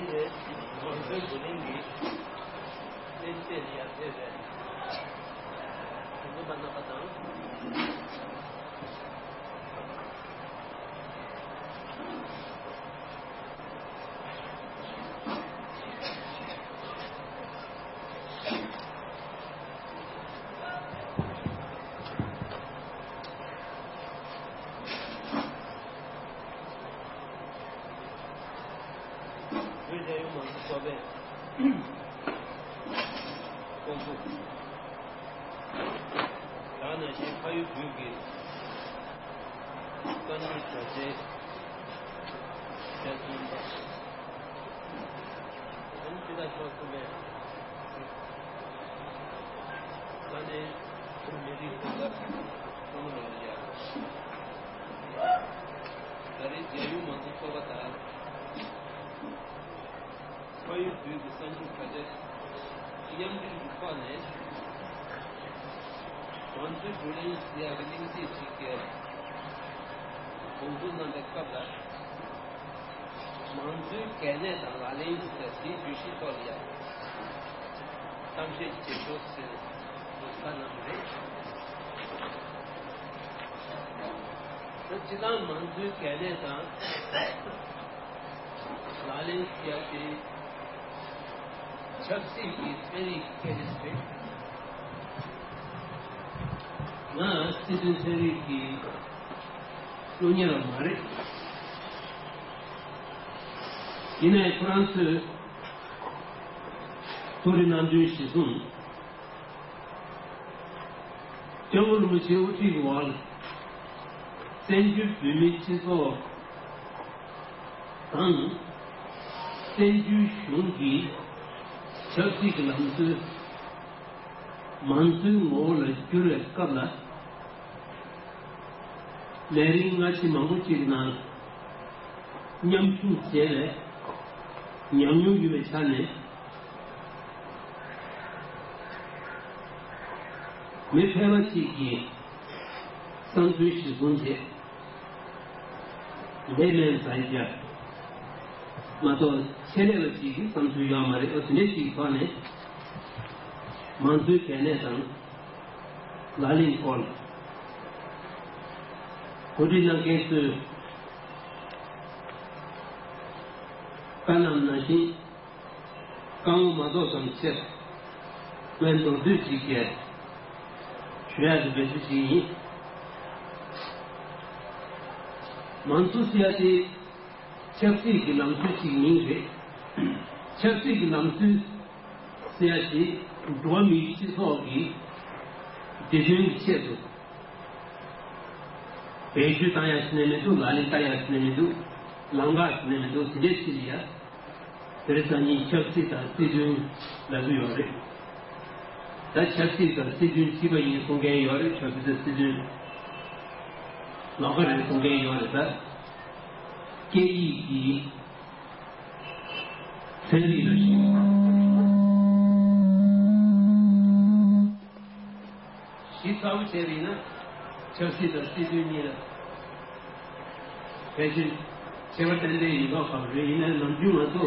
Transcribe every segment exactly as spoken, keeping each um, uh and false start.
ནས་ནོར་བུའི་བུ་ལོན་གྱི་གནས་ཚད་ལ་ཡར་ཕེབས་པའི་དུས་འགོ་པ་རྣམ་པ་དང་། བོད་རྒྱལ་ཡོངས་མང་གཙོ་ཚོགས་པའི་ཚོགས་གཙོ། ད་ནང་བཞིན་ཕ་ཡུལ་བོད་ཀྱི་བཀའ་འགྱུར་གྲགས་ཅན་ཞལ་གསུམ་པ། ཨ་ནི་སྤྱི་ཟླ་བཅུ་གསུམ་པའི་ས་གནས་བོད་མི་རིགས་སྐོར་ལ་གསུང་རོགས་ཡ། ད་རེས་རྒྱལ་ཡོངས་མང་གཙོ་ཚོགས་པ་དང་། ཕ་ཡུལ་བོད་ཀྱི་གསར་འགྱུར་གྲ་སྒྲིག་མཉམ་འབྲེལ་གྱི་ཐོག་ནས་མང་གཙོའི་བགྲོ་གླེང་ཟེར་ཡག་གི་གླེང་སྟེགས་ཅིག་གི་དགོངས་ཚུལ་གནང་པའི་སྐབས་ལ། མང་གཙོའི་གལ་གནད་དང་ལག་ལེན་ཟེར་དེའི་བརྗོད་གཞིའི་ཐོག་ལ་ཡང་གཏམ་བཤད་བྱེད་ཆོག་ཟེར་ནས་བཀའ་གནང་བ་རེད། ད་སྤྱིར་བཏང་མང་གཙོའི་གལ་གནད་དང་། ལག་ལེན་བྱས་ཏེ་ཆབ་སྲིད་ཀྱི་ཚན་རིག་གི་སྐད་ཆ་ཞིག་རེད། ང་སྲིད་དོན་ཚན་རིག་གི་སློབ་གཉེར་བ་མ་རེད། ཡིན་ནའི་ཁོ་རང་ཚོས་མཐོ་རིམ་ནང་དོན་གཞི་བཟུང་། སྐྱབས་མགོན་རིན་པོ་ཆེའི་དབུ་ཁྲིད་ཀྱི་འོག་ལ། བཙན་བྱོལ་བོད་མིའི་སྤྱི་ཚོགས་དང་། བཙན་བྱོལ་གཞུང་གི་ཆབ་སྲིད་ཀྱི་ལམ་སྲོལ་མང་གཙོའི་ངོ་བོ་ལ་བསྒྱུར་བའི་སྐབས་ལ། ལས་རིམ་སྔ་ཕྱི་མང་པོ་ཅིག་གི་ནང་མཉམ་ཞུགས་བྱས་པའི་ཉམས་མྱོང་ཡོད་པའི་ཆ་ནས། མི་ཕལ་པ་ཅིག་གིས་བསམ་ཚུལ་གཞིར་བཟུང་བྱས། ལས་ལས་ཟ་རྒྱ་མ་གཏོགས་ཆེད་ལས་པ་ཅིག་གིས་བསམ་ཚུལ་ཡོད་མ་རེད། ཨོ་དེ་འདྲ་ཅིག་གི་ཐོག་ནས་མང་གཙོའི་གལ་གནད་དང་། ལག་ལེན་སྐོར་ལ་གོ་སྒྲིག་གནང་མཁན་ཚོས་བཀའ་གནང་ནང་བཞིན། སྐར་མ་མ་གཏོགས་ཙམ་ཆེད་སྔོན་མདོར་བསྡུས་ཅིག་གིས་ཞུ་ཡག་གི་འབད་བརྩོན་བྱེད་ཀྱི་ཡིན། མང་གཙོ་ཟེར་ཡག་དེ་ཆབ་སྲིད་ཀྱི་ལམ་སྲོལ་ཅིག་མིང་རེད། ཆབ་སྲིད་ཀྱི་ལམ་སྲོལ་ཟེར་ཡག་དེ་འགྲོ་བ་མིའི་སྤྱི་ཚོགས་ཀྱི་བདེ་དོན་གྱི་ཆེད་དུ། བེད་སྤྱོད་བཏང་ཡག་ཟེར་ནས་མི་འདུག་ལག་ལེན་བསྟར་ཡག་ཟེར་ནས་མི་འདུག་ལམ་ཁ་ཟེར་ནས་མི་འདུག་དེ་འདྲའི་ཕྱིར་ཡ། དེ་རིང་སང་ཉིན་ཆབ་སྲིད་དང་སྲིད་དོན་ལབ་ཀྱི་ཡོད་རེད། ད་ཆབ་སྲིད་དང་སྲིད་དོན་གཅིག་པ་ཡིན་གསུང་མཁན་ཡོད་རེད། ཆབ་སྲིད་དང་སྲིད་དོན་ལོགས་ཀ་རེད་གསུང་མཁན་ཡོད་རེད། ད་སྐད་ཡིག་གི་ཚན་རིག་ལ་ཞིག་གཞི་རྩ་བོ་བྱས་པ་ཡིན་ན། ཆབ་སྲིད་དང་སྲིད་དོན་གཉིས་ལ་བེད་སྤྱོད་བྱེད་པ་ཏན་ཏན་ཡིན་མདོག་ཁ་པོ་རེད། ཡིན་ནའི་ནམ་རྒྱུན་ང་ཚོ་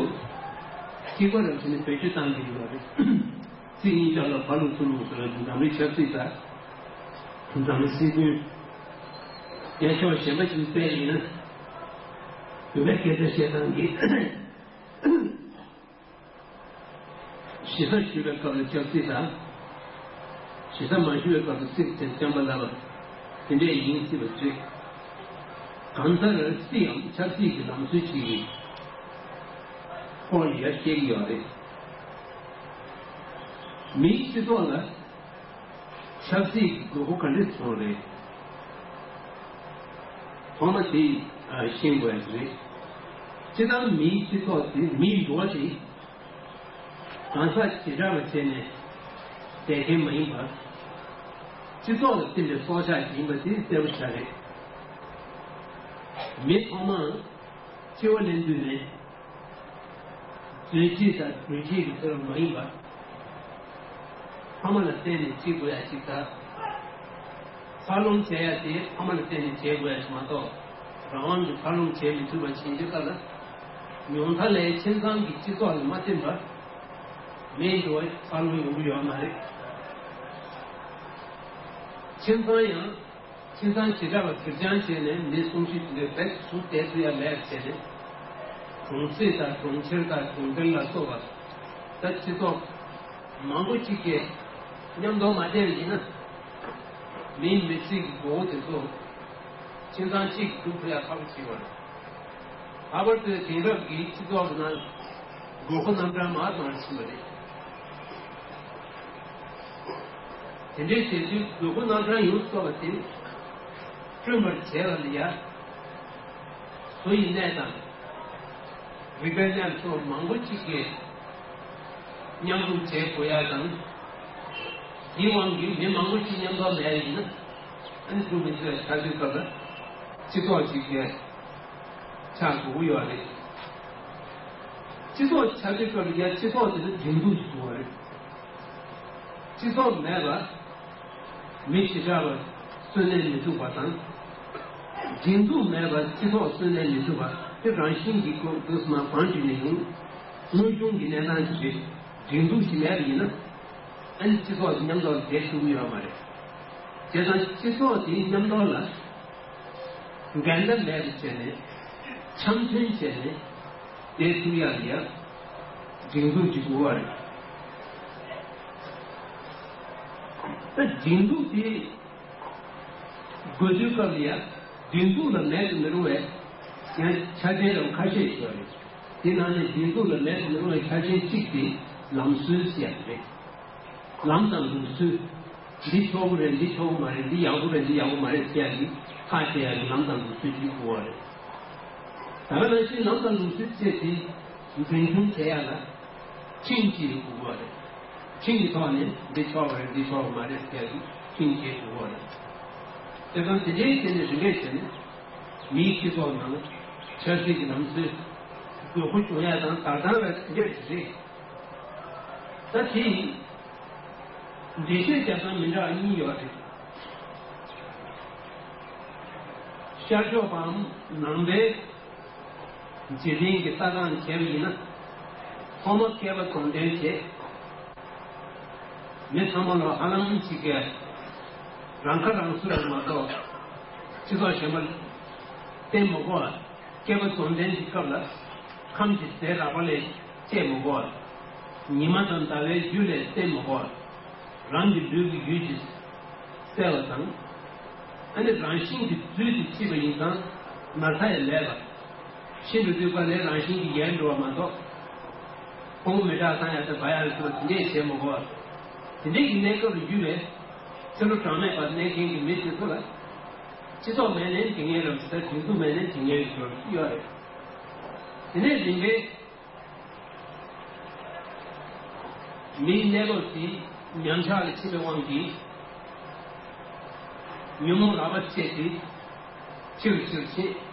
གཅིག་པ་རང་བཞིན་ནས་བེད་སྤྱོད་བཏང་གི་ཡོད་རེད། ཚིག་གཉིས་ཆར་ལ་ཕར་ལོག་ཚུར་ལོག་ཟེར་བ་དེ་འཛམ་གླིང་ཆབ་སྲིད་དང་། འཛམ་གླིང་སྲིད་དོན། ཡང་ཕྱོགས་གཞན་པ་ཞིག་བལྟས་ཡིན་ན། བོད་པའི་སྐད་ཆ་བཤད་སྟངས་ཀྱི། གཞི་རྩ་ཞུ་བའི་སྐབས་ལ་ཆབ་སྲིད་དང་། གཞི་རྩ་མ་ཞུ་བའི་སྐབས་ལ་སྲིད་དེ་བཅམ་པ་ལབ་པ། དེ་འདྲས་ཡིན་སྲིད་པ་རེད། གང་ལྟར་སྲིད་ཡང་ཆབ་སྲིད་ཀྱི་ལམ་སྲོལ་ཅིག་ཡིན། ཁོང་ཡར་བཤད་ཀྱི་ཡོད་རེད། མིའི་སྤྱི་ཚོགས་ལ་ཆབ་སྲིད་ཀྱི་དགོས་མཁོ་ག་འདྲས་བྱུང་རེད། ཐོག་མ་དེ་ཤེས་དགོས་ཡག་རེད། སྤྱིར་བཏང་མིའི་སྤྱི་ཚོགས་དེ་མིའི་འགྲོ་བ་དེ་གང་ཟག་བྱེ་བྲག་པ་བྱས་ནས་བསྡད་མཁན་མ་ཡིན་པར། སྤྱི་ཚོགས་ལ་བརྟེན་པའི་སྲོག་ཆགས་ཤིག་ཡིན་པ་དེ་གསལ་པོ་ཆགས་རེད། མི་ཐོག་མར་སྤྱི་བོ་ལེན་དུས་ནས། རྫུས་སྐྱེས་དང་རྫུས་སྐྱེས་ཀྱི་ཚོད་མ་ཡིན་པར། ཕ་མ་ལ་བརྟེན་ནས་སྐྱེ་དགོས་ཡ་ཅིག་དང་། འཚར་ལོངས་བྱེད་ཡ་དེ་ཕ་མ་ལ་བརྟེན་ནས་བྱེད་དགོས་ཡ་ཞིག་མ་གཏོགས། རང་དབང་གིས་འཚར་ལོངས་བྱེད་མི་ཐུབ་པ་ཞིག་ཡིན་དུས་སྐབས་ལ། ཉུང་མཐའ་ལས་ཁྱིམ་ཚང་གི་སྤྱི་ཚོགས་ལ་མ་བརྟེན་པར་མིའི་འགྲོ་བ་འཚར་ལོངས་ཡོང་གི་ཡོད་མ་རེད། ཁྱིམ་ཚང་ཡང་ཁྱིམ་ཚང་བྱེ་བྲག་པ་གིར་སྦྱང་བྱས་ནས་མི་གསུམ་བཞི་དེ་འདྲའི་བེད་སུ་བསྡད་ཐུབ་ཡ་མེད་པ་བྱས་ནས། གྲོང་གསེབ་དང་གྲོང་ཁྱེར་དང་གྲོང་རྡལ་ལ་སོགས་པ་ད་སྤྱི་ཚོགས་མང་པོ་གཅིག་གིས་མཉམ་དུ་མ་བསྡད་པ་ཡིན་ན། མིའི་མི་ཚེ་གི་མགོ་བོ་དེ་ཚོ་ཁྱིམ་ཚང་གཅིག་གིས་སྒྲུབ་ཐུབ་ཡ་ཁག་པོ་ཆེ་བ་རེད། ལྷག་པར་དུ་དེང་རབས་ཀྱི་སྤྱི་ཚོགས་ཀྱི་ནང་དགོས་མཁོ་རྣམ་གྲངས་མང་དུ་མང་དུ་ཕྱིན་པ་རེད། དེ་འདྲའི་བྱས་དུས་དགོས་མཁོ་རྣམ་གྲངས་ཡོངས་སུ་རྫོགས་པ་དེ་བསྐྲུན་པར་བྱས་པ་ལ་ཡ། བཟོ་ཡི་གནས་དང་། རིག་པའི་གནས་སོགས་མང་པོ་གཅིག་གིས་མཉམ་རུབ་བྱེད་དགོས་ཡ་དང་། དེའི་དབང་གིས་མི་མང་པོ་གཅིག་མཉམ་དུ་མེད་ཡིན་ན། ཨ་ནི་སྒྲུབ་མི་ཐུབ་པའི་ཆགས་དུས་སྐབས་ལ་སྤྱི་ཚོགས་གཅིག་གིས་ཆགས་དགོས་ཀྱི་ཡོད་རེད། སྤྱི་ཚོགས་ཆགས་དུས་སྐབས་ལ་ཡ་སྤྱི་ཚོགས་དེ་ནི་སྒྲིག་འཛུགས་ཤིག་དགོས་པ་རེད། སྤྱི་ཚོགས་མེད་པ། མི་བྱེ་བྲག་པ་གསོན་གནས་མི་ཐུབ་པ་དང་། སྒྲིག་འཛུགས་མེད་པར་སྤྱི་ཚོགས་གསོན་གནས་མི་ཐུབ་པ་དེ་རང་བཞིན་གྱིས་ཁོ་དུས་སུ་མ་གང་བྱུང་ནས་ཡོང་། དངོས་བྱུང་གི་གནས་སྟངས་ཤིག་རེད། སྒྲིག་འཛུགས་ཤིག་མེད་པ་ཡིན་ན། ཨ་ནི་སྤྱི་ཚོགས་དེ་མཉམ་དུ་བསྡད་ཐུབ་ཀྱི་ཡོད་མ་རེད། བྱས་ཙང་སྤྱི་ཚོགས་དེའི་མཉམ་དུ་ལ་འགལ་ཟླ་མེད་པ་བྱས་ནས་འཆམ་མཐུན་བྱས་ནས་བསྡད་ཐུབ་ཡག་ལ་ཡ་སྒྲིག་འཛུགས་ཅིག་དགོས་པ་རེད། ད་སྒྲིག་འཛུགས་དེ། དགོས་དུས་སྐབས་ལ་ཡ། སྒྲིག་འཛུགས་ལ་མེད་དུ་མི་རུང་བའི་ཡང་ཆ་རྐྱེན་རང་ཁ་ཤས་ཤིག་ཡོད་རེད། དེ་ནང་ནས་སྒྲིག་འཛུགས་ལ་མེད་དུ་མི་རུང་བའི་ཆ་རྐྱེན་གཅིག་དེ་ལམ་སྲོལ་ཟེར་ཡ་རེད། ལམ་དང་ལུགས་སྲོལ། འདི་ཆོག་གི་རེད། འདི་ཆོག་གི་མ་རེད། འདི་ཡག་པོ་རེད། འདི་ཡག་པོ་མ་རེད་ཟེར་ཡ་གི་ཁ་བཤད་ཡ་གི་ལམ་དང་ལུགས་སྲོལ་གཅིག་དགོས་པ་རེད། ད་ག་ནང་བཞིན་ལམ་དང་ལུགས་སྲོལ་བཅས་དེ་འཛིན་སྐྱོང་བྱེད་ཡ་ལ་ཁྲིམས་ཀྱི་དགོས་པ་རེད། ཁྲིམས་ཀྱི་ཐོག་ནས་འདི་ཆོག་པ་རེད། འདི་ཆོག་པ་མ་རེད་ཟེར་ཡ་གི་ཁྲིམས་ཀྱི་དགོས་པ་རེད། དེ་དང་དེ་འདྲའི་ཐད་ནས་རིམ་པས་བྱས་ནས་མིའི་སྤྱི་ཚོགས་ནང་ཆབ་སྲིད་ཀྱི་ལམ་སྲོལ་དགོས་མཁོ་བྱུང་ཡ་དང་དར་ཐང་ལ་དེ་འདྲ་རེད། ད་དེ་འགྲེལ་བཤད་རྒྱག་སྟངས་མི་འདྲ་བ་གཉིས་ཡོད་རེད། ཤར་ཕྱོགས་པའམ་ནང་པའི་འཇིག་རྟེན་གྱི་ལྟ་སྟངས་བྱས་པ་ཡིན་ན། ཐོག་མ་བསྐལ་པ་རྫོགས་ལྡན་བྱས། མི་ཚང་མ་ལ་ཧ་ལམ་ཅིག་གིས་རང་ཁ་རང་གསོ་རེད་མ་གཏོགས། སྤྱི་ཚོགས་གཞན་པ་བརྟེན་མ་དགོས་པ། བསྐལ་པ་རྫོགས་ལྡན་གྱི་སྐབས་ལ་ཁམས་ཀྱི་ཟས་རགས་པ་ལས་སྐྱེས་མ་དགོས་པ། ཉི་མ་དང་ཟླ་བའི་རྒྱུ་ལས་བརྟེན་མ་དགོས་པ། རང་གི་ལུས་ཀྱི་ཡུལ་གྱིས་གསལ་བ་དང་། ཨ་ནི་རང་བཞིན་གྱིས་རྫུས་ཏེ་སྐྱེས་པ་ཡིན་ཙང་ན་ཚ་ཡང་མེད་པ། ཤི་འགྲོ་དུས་ཀ་ལས་རང་བཞིན་གྱིས་ཡལ་འགྲོ་བ་མ་གཏོགས། ཁོང་མི་དྲག་ཐང་ཡ་ད་བ་ཡ་ལ་ཐུག་པ་དེ་འདྲས་བྱེད་མ་དགོས་པ། དེ་འདྲས་ཀྱི་གནས་སྐབས་ལ་རྒྱུ་བའི་ཚེ་ལོ་གྲངས་མེད་པ་གནས་མཁན་གྱི་མི་དེ་ཚོ་ལ་སྤྱི་ཚོགས་མེད་ནའི་འགྲིག་ངེས་རེད་ཟེར། སྒྲིག་འཛུགས་མེད་ནའི་འགྲིག་ངེས་རེད་ཟེར་ཡོད་རེད། དེ་ནས་རིམ་པས། མིའི་གནས་ལུགས་དེ་ཉམས་ཆག་ལ་ཕྱིན་པའི་དབང་གིས། ཉོན་མོངས་རགས་པ་བཅས་ཏེ་ཆེ་རུ་ཆེ་རུ་ཕྱིན།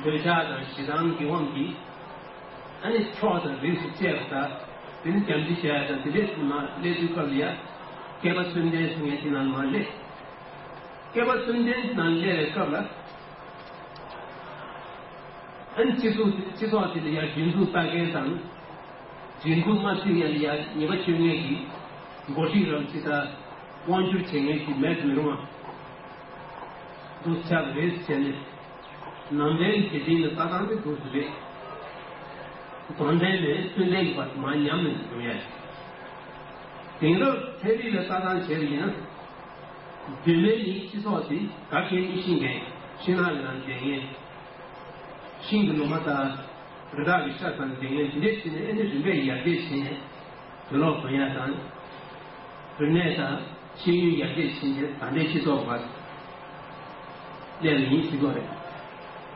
འདོད་ཆགས་དང་ཞེ་སྡང་གི་དབང་གིས། ཨ་ནི་ཕྱོགས་དང་རིས་སུ་བཅད་པ་དང་། དེ་ནི་རྒྱ་འདི་བྱ་ཡ་དང་དེ་འདྲས་སུ་མ་སླེབས་དུས་སྐབས་ལ་ཡ། བསྐལ་པ་གསོན་ལྡན་སུ་ངས་དེ་ནང་མ་སླེབས། བསྐལ་པ་གསོན་ལྡན་ནང་སླེབས་པའི་སྐབས་ལ། ཨ་ནི་སྤྱི་ཚོགས་སྤྱི་ཚོགས་དེ་ལ་ཡང་སྒྲིག་འཛུགས་ལྟ་མཁན་དང་། སྒྲིག་འཛུགས་མ་བརྩིས་ཡ་ལ་ཡང་ཉེས་པ་གཅོད་མཁན་གྱི་འགོ་ཁྲིད་རམ་ཅི་ལྟར་དབང་སྒྱུར་བྱེད་མཁན་ཞིག་མེད་དུ་མི་རུང་བ་འདུག་ཆགས་རེད་ཟེར་ནས། ནང་པའི་དགེ་འདུན་ལ་ལྟ་སྟངས་དེ་འདུག་སེ་རེད། རྫོགས་ལྡན་ནས་གསོན་ལྡན་གྱི་བར་དུ་མར་ཉམས་ནས་འགྲོ་ཡ་ཞིག་དེང་རབས་ཚན་རིག་ལ་ལྟ་སྟངས་བྱས་པ་ཡིན་ན། གདོད་མའི་མིའི་སྤྱི་ཚོགས་དེ་ག་གེ་མི་ཤིང་གི་ཤིང་ནགས་ཀྱི་ནང་བསྡད་མཁན། ཤིང་གི་ལོ་མ་དང་རི་དྭགས་ཀྱི་ཤ་ཚང་བསྡད་མཁན་དེ་འདྲས་བྱས་ནས། ཨ་ནི་རིམ་པས་ཡར་རྒྱས་ཕྱིན་ནས་དུག་ལོག་གོན་ཡ་དང་། རིག་གནས་དང་ཤེས་ཡོན་ཡར་རྒྱས་ཕྱིན་ནས་ད་ལྟའི་སྤྱི་ཚོགས་བར་སླེབས་ཡིན་ཟེར་གྱི་རེད།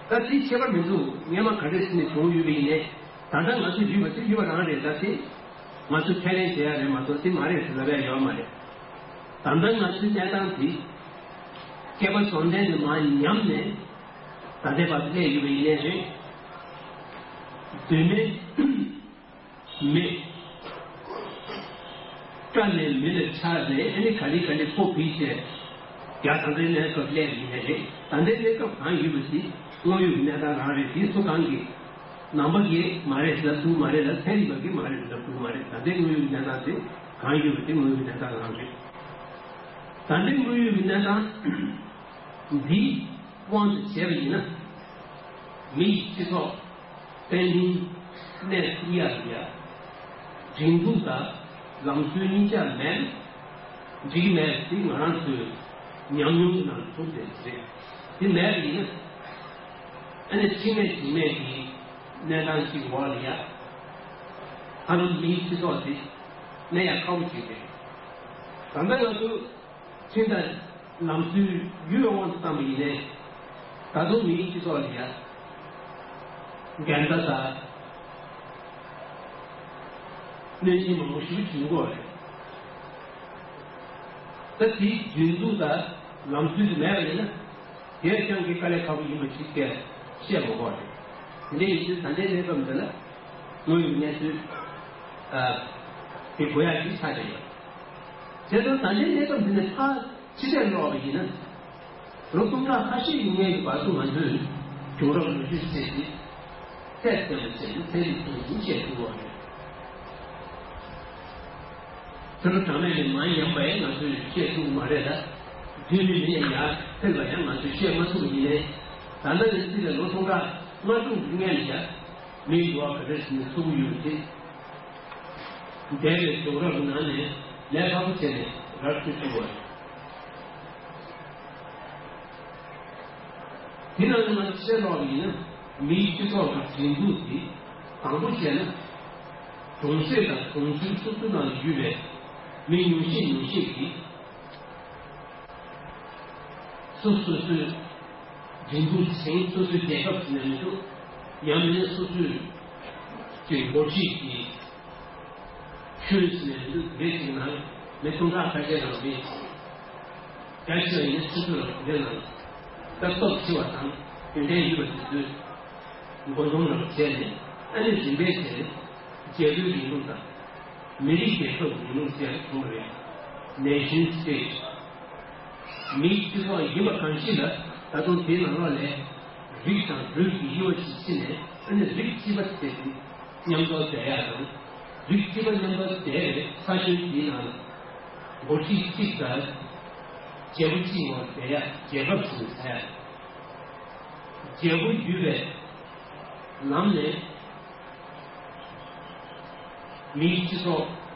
ད་དེ་ཁྱད་པར་མི་འདུག་སྔོན་མ་ག་འདྲས་བྱས་ནས་བྱུང་ཡོད་པ་ཡིན་ནའི། ད་ལྟ་ང་ཚོ་ཡོད་པ་དེ་ཡོད་པ་རང་རེད། ད་དེ་ང་ཚོ་ཁས་ལེན་བྱེད་ཡ་རེད་མ་གཏོགས་དེ་མ་རེད་ཟེར་ལབ་ཡ་ཡོད་མ་རེད། ད་ལྟ་ང་ཚོའི་གནས་སྟངས་དེ་བསྐལ་པ་རྫོགས་ལྡན་དུ་མར་ཉམས་ནས་ད་ལྟའི་བར་དུ་སླེབས་ཡོད་པ་ཡིན་ནའི་རེད། གདོད་མའི་མི། སྐྲ་ནས་མི་ལ་ཆགས་ནས། ཨ་ནི་ག་ལེ་ག་ལེ་ཕོ་བུད་བྱས། ཡ་ད་ལྟའི་གནས་སྐབས་སླེབས་ཡིན་ནའི་རེད། ད་ལྟའི་གནས་སྐབས་གང་ཡོད་པ་དེ་དངོས་ཡོད་ཀྱི་གནས་སྟངས་རང་རེད། དེ་སུ་གང་གིས་ ནང་པ་གི་མ་རེད་ཟེར་ན་ཐུག་མ་རེད་ལ། ཚན་རིག་པ་གི་མ་རེད་ཟེར་ན་ཐུག་མ་རེད། ད་ལྟའི་དངོས་ཡོད་ཀྱི་གནས་སྟངས་དེ་གང་ཡོད་པ་དེ་དངོས་ཡོད་ཀྱི་གནས་སྟངས་རང་རེད། ད་ལྟའི་དངོས་ཡོད་ཀྱི་གནས་སྟངས་འདི་དབང་དུ་བྱས་པ་ཡིན་ན། མིའི་སྤྱི་ཚོགས་བརྟན་ལྷིང་གནས་ཐུབ་ཡག་གི་ཡ། སྒྲིག་འཛུགས་དང་ལམ་སྲོལ་གཉིས་ཆ་མེད་ན་འགྲིག་གི་མེད། དེ་ང་རང་ཚོའི་ཉམས་མྱོང་གི་ནང་ཐུག་བསྡད་རེད། དེ་མེད་པ་ཡིན་ན། ཨ་ནི་ཁྲིམས་མེད་སྒྲིག་མེད་ཀྱི་གནས་སྟངས་ཤིག་འོག་ལ་ཡ། ད་རུང་མིའི་སྤྱི་ཚོགས་དེ་གནས་ཡག་ཁག་པོ་ཞིག་རེད། ད་ལྟ་ང་ཚོ་ཁྲིམས་དང་ལམ་སྲོལ་ཡུལ་དབང་དུ་བཏང་བ་ཡིན་ནའི། ད་དུང་མིའི་སྤྱི་ཚོགས་ལ་ཡ་འགལ་ཟླ་དང་གནོད་སྐྱོན་མང་པོ་ཞིག་བྱུང་གི་ཡོད་རེད། ད་དེའི་རྒྱུན་འཛུགས་དང་ལམ་སྲོལ་དེ་མེད་པ་ཡིན་ན། དེར་ཀྱང་གི་དཀའ་ལས་ཁག་པོ་ཡིན་པ་ཞིག་སྐད་བཤད་དགོས་པ་རེད། དེ་འདྲ་ཡིན་ཚེ་ད་ལྟའི་གནས་སྐབས་འདི་ལ་དངོས་ཡོད་གནས་ཚུལ་ཨ་དེ་གོ་ཡག་ཞིག་ཆགས་ཀྱི་ཡོད། བྱས་ཙང་ད་ལྟའི་གནས་སྐབས་འདི་ནས་ཕར་ཕྱི་བཤད་ཀློག་པ་ཡིན་ན། ལོ་སྟོང་ཕྲག་ཁ་ཤས་ཡིན་ངེས་ཀྱི་བར་དུ་ང་ཚོས་བྱུང་རབས་ལོ་རྒྱུས་བཤད་དེ། ཚད་ལྡན་པ་བྱས་ནས་ཚན་རིག་ཐོག་ནས་བཤད་ཐུབ་པ་རེད། ཚུར་གྲངས་མེད་ནས་མར་ཉམས་པ་ཡང་ང་ཚོས་བཤད་ཐུབ་ཀྱི་མ་རེད་ལ། རྒྱུན་རིང་ནས་ཡར་འཕེལ་བ་ཡང་ང་ཚོས་བཤད་མ་ཐུབ་པ་ཡིན་ནའི། ད་ལྟ་ནས་བརྩིས་ནས་ལོ་སྟོང་ཕྲག་ལྔ་དྲུག་རིང་ལ་ཡ་མིའི་འགྲོ་བ་ག་འདྲ་ཞིག་ནས་ཚུགས་ཀྱི་ཡོད་དེ། འདས་པའི་བྱུང་རབས་ཀྱི་ནང་ནས་ལས་སླ་པོ་བྱས་ནས་ར་སྤྲོད་ཐུབ་པ་རེད། དེ་ནང་ནས་ང་ཚོས་ཀློག་པ་ཡིན་ན། མིའི་སྤྱི་ཚོགས་ཀྱི་སྒྲིག་འཛུགས་དེ་དང་པོ་བྱས་ན། གྲོང་གསེབ་དང་གྲོང་ཚོའི་སོ་སོའི་ནང་ལ་ཡོད་པའི་མི་ཉུང་ཤས་ཉུང་ཤས་ཀྱིས་སོ་སོ་སོའི་སྒྲིག་འཛུགས་ཟིན། སོ་སོའི་རྒྱལ་ཁབ་ཟིན་ནས་མི་འདུག་ཡང་མིན་ན་སོ་སོའི་ཀྱི་འགོ་ཁྲིད་ཀྱི་ཁྱོད་ཟིན་ནས་མི་འདུག་རེད་ཅིག་ནང་མི་སྟོང་ཕྲག་ཁ་ཤས་ནང་མི་རྒྱ་ཆེ་བ་ཡིན་ན་སོ་སོ་ལ་གོ་རེ་ནང་ལྟ་སྟོབས་ཆེ་བ་དང་དེ་འདྲའི་ཡོད་པ་དེ་ཚོས་མགོ་འཛོམས་རང་བྱས་ནས། ཨ་ནི་རིམ་པས་བྱས་ནས་རྒྱལ་པོའི་རིང་ལུགས་དང་། མི་རིགས་རྒྱལ་ཁབ་རིང་ལུགས་ཟེར་བྱུང་བ་རེད། Nation State། མིའི་སྤྱི་ཚོགས་ཡིན་པ་གང་ཞིག་ལ་ད་དུང་དེའི་ནང་ལོགས་ནས་རིགས་དང་རུས་ཀྱི་དབྱེ་བ་ཞིག་ཕྱེ་ནས། ཨ་ནི་རིགས་གཅིག་པ་དེ་མཉམ་དུ་བསྡད་ཡག་དང་། རིགས་གཅིག་པ་མཉམ་དུ་བསྡད་པའི་ས་ཁྱོན་དེའི་ནང་ལ་འགོ་ཁྲིད་གཅིག་དང་རྒྱལ་པོ་གཅིག་འོག་བསྡད་ཡག་རྒྱལ་ཁབ་ཟེར་ནས་ཟེར་ཡག་རྒྱལ་པོ་ཡོད་པའི་ལམ་ནས་མིའི་སྤྱི་ཚོགས་